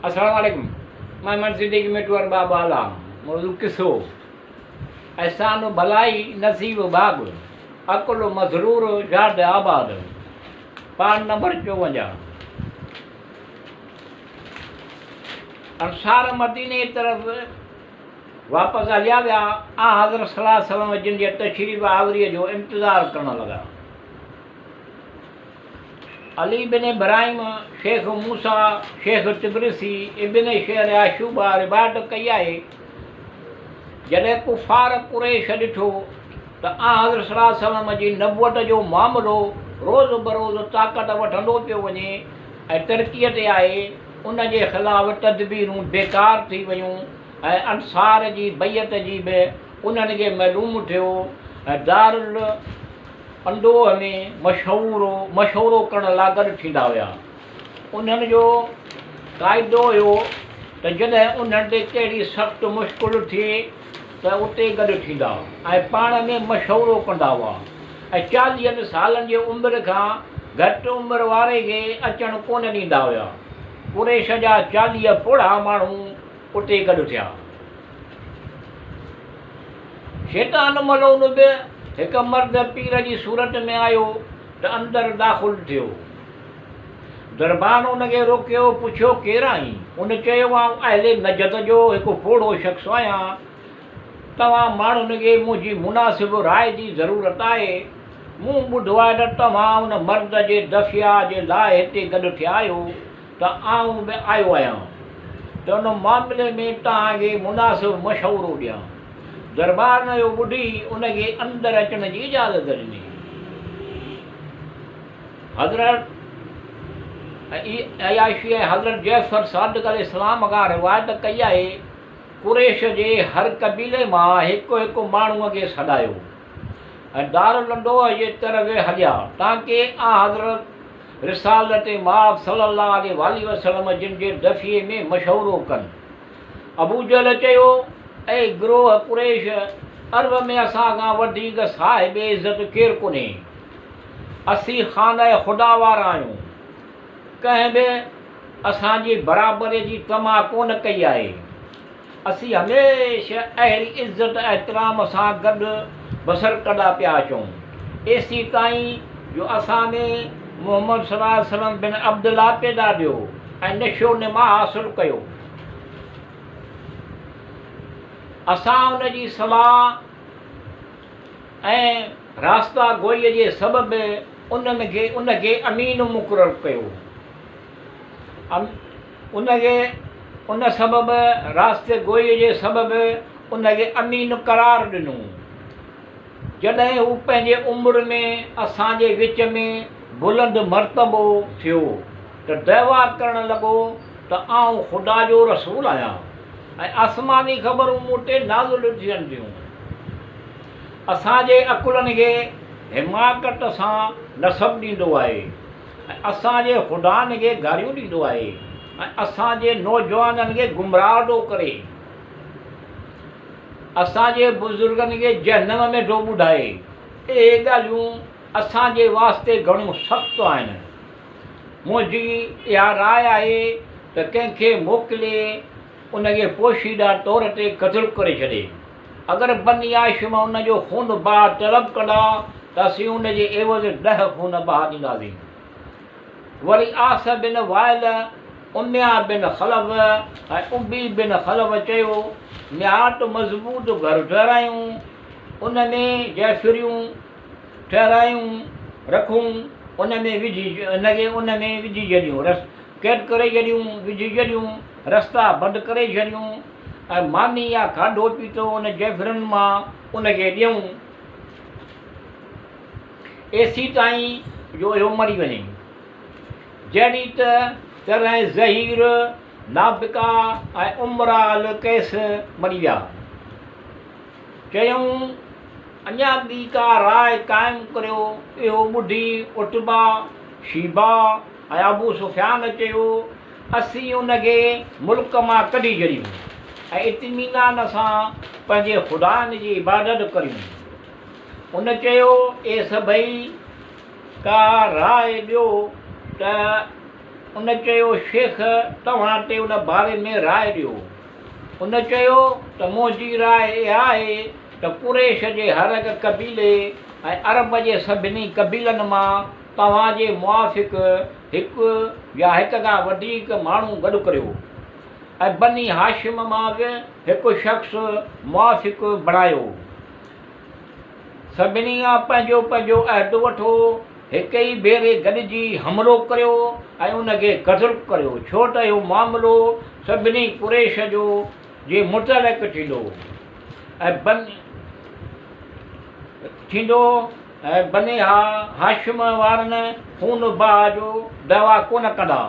السلام عليڪم محمد صديق مٽو ارباب بالا موضوع قصو احسان ڀلائي نصيب ڀاڳ عقل مسرور شاد آباد پاڻ نمبر 54 انصار مديني طرف واپس هليا ويا آنحضرت صلي الله عليه وسلم جن جي تشريف آوريء جو انتظار ڪرڻ لڳا. علي بن ابراهيم، شيخ موسيٰ، شيخ طبرسي، ابن شعر آشوبه روايت ڪئي آهي، جڏهن ڪفار قريش ڏٺو ته آنحضرت صلي الله عليه وسلم جي نبوت جو معاملو روز بروز طاقت وٺندو پيو وڃي ۽ ترقيء تي آهي، ان جي خلاف تدبيرون بيڪار ٿي ويون ۽ انصار جي بيعت جي به انهن کي معلوم ٿيو ۽ دارالندوه ۾ مشهورو مشورو ڪرڻ لاء گڏ ٿيندا هيا. انهن جو قاعدو هيو ته جڏهن انهن تي ڪهڙي سخت مشڪل ٿئي ته اتي گڏ ٿيندا ۽ پاڻ ۾ مشورو ڪندا هئا ۽ چاليهن سالن جي عمر کان گهٽ عمر واري کي اچڻ ڪونه ڏيندا هيا. قريش جا 40 پوڙها ماڻهو اتي گڏ ٿيا. شيطان ملعون به هڪ مرد پير جي صورت ۾ آيو ته اندر داخل ٿيو. دربان ان کي روڪيو، پڇيو، ڪير آهين؟ ان چيو، آئون اهل نجد جو هڪ پوڙهو شخص آهيان. توهان ماڻهن کي منهنجي مناسب راء جي ضرورت آهي. مون ٻڌو آهي ته توهان ان مرد جي دفيع جي لاء هتي گڏ ٿيا آهيو ته آئون به آيو آهيان ته ان معاملي ۾ توهان کي مناسب مشورو ڏيان. دربان اهو ٻڌي ان کي اندر اچڻ جي اجازت ڏني. حضرت عياشي ۽ حضرت جعفر صادق عليه السلام کان روايت ڪئي آهي، قريش جي هر قبيلي مان هڪ هڪ ماڻهوء کي سڏايو ۽ دارالندوه جي طرف هليا تانڪه آنحضرت رسالت مآب صلي الله عليه واٰله وسلم جن جي دفعي ۾ مشورو ڪن. ابوجهل چيو، اي گروهه قريش! عرب ۾ اسان کان وڌيڪ صاحب عزت ڪير ڪونهي. اسين خانه خدا وارا آهيون. ڪنهن به اسان جي برابريء جي طمع ڪونه ڪئي آهي. اسين هميشه اهڙي عزت احترام سان گڏ بسر ڪندا پيا اچون، ايسيتائين جو اسان ۾ محمد صلي الله عليه وسلم بن عبدالله پيدا ٿيو ۽ نشو نما حاصل ڪيو. اسان ان جي صلاح ۽ راسته گوئيء جي سبب انهن کي ان کي امين مقرر ڪيو. ان کي ان سبب راسته گوئيء جي سبب ان کي امين قرار ڏنو. جڏهن هو پنهنجي عمر ۾ اسان جي وچ ۾ بلند مرتبو ٿيو ته دعويٰ ڪرڻ لڳو ته آئون خدا جو رسول آهيان ۽ آسماني خبرون مون تي نازل ٿين ٿيون. اسان جي عقلن کي حماقت سان نسب ڏيندو آهي ۽ اسان جي خدائن کي گاريون ڏيندو آهي ۽ اسان جي نوجوانن کي گمراهه ٿو ڪري. اسان جي بزرگن کي جهنم ۾ ٿو ٻڌائي. اهي ڳالهيون اسان جي واسطي گهڻيون سخت آهن. منهنجي اها راء آهي ته ڪنهن کي موڪلي ان کي پوشيده طور تي قتل ڪري ڇڏي. اگر بني هاشم ان جو خون بها طلب ڪندا ته اسين ان جي عيوض 10 خون بها ڏينداسين. وري عاص بن وائل، اميه بن خلف ۽ ابي بن خلف چيو، نهايت مضبوط گهر ٺهرايون، ان ۾ جعفريون ٺهرايون رکون، ان ۾ وجهي ان کي ان ۾ وجهي ڇڏيون، قيد ڪري ڇڏيون، وجهي ڇڏيون، رستا بند ڪري ڇڏيون ۽ ماني يا کاڌو پيتو ان جعفرين مان ان کي ڏيون، ايسيتائين جو اهو مري وڃي. جهڙي ته طرح زهير، نابغه ۽ امراء القيس مري ويا. چيائون، اڃا ٻي ڪا راء قائم ڪريو. اهو ٻڌي عتبه، شيبه ۽ ابو سفيان چيو، اسين ان کي ملڪ مان ڪڍي ڇڏيون ۽ اطمينان سان پنهنجي خدائن جي عبادت ڪريون. ان چيو، اي سڀئي! ڪا راء ڏيو ته ان چيو، شيخ توهان تي ان باري ۾ راء ڏيو. ان چيو ته منهنجي راء اها آهي ته قريش جي هر هڪ قبيلي ۽ عرب جي سڀني قبيلن مان توهان جي موافق هڪ يا هڪ کان وڌيڪ ماڻهو گڏ ڪريو ۽ بني هاشم مان به هڪ شخص موافق بڻايو. سڀني کان پنهنجو پنهنجو عهد وٺو، هڪ ئي ڀيري گڏجي حملو ڪريو ۽ ان کي قتل ڪريو، ڇو ته اهو معاملو سڀني قريش جو جي متعلق ٿيندو ۽ ٿيندو ۽ بني هاشم وارن خون بها جو دعويٰ ڪونه ڪندا.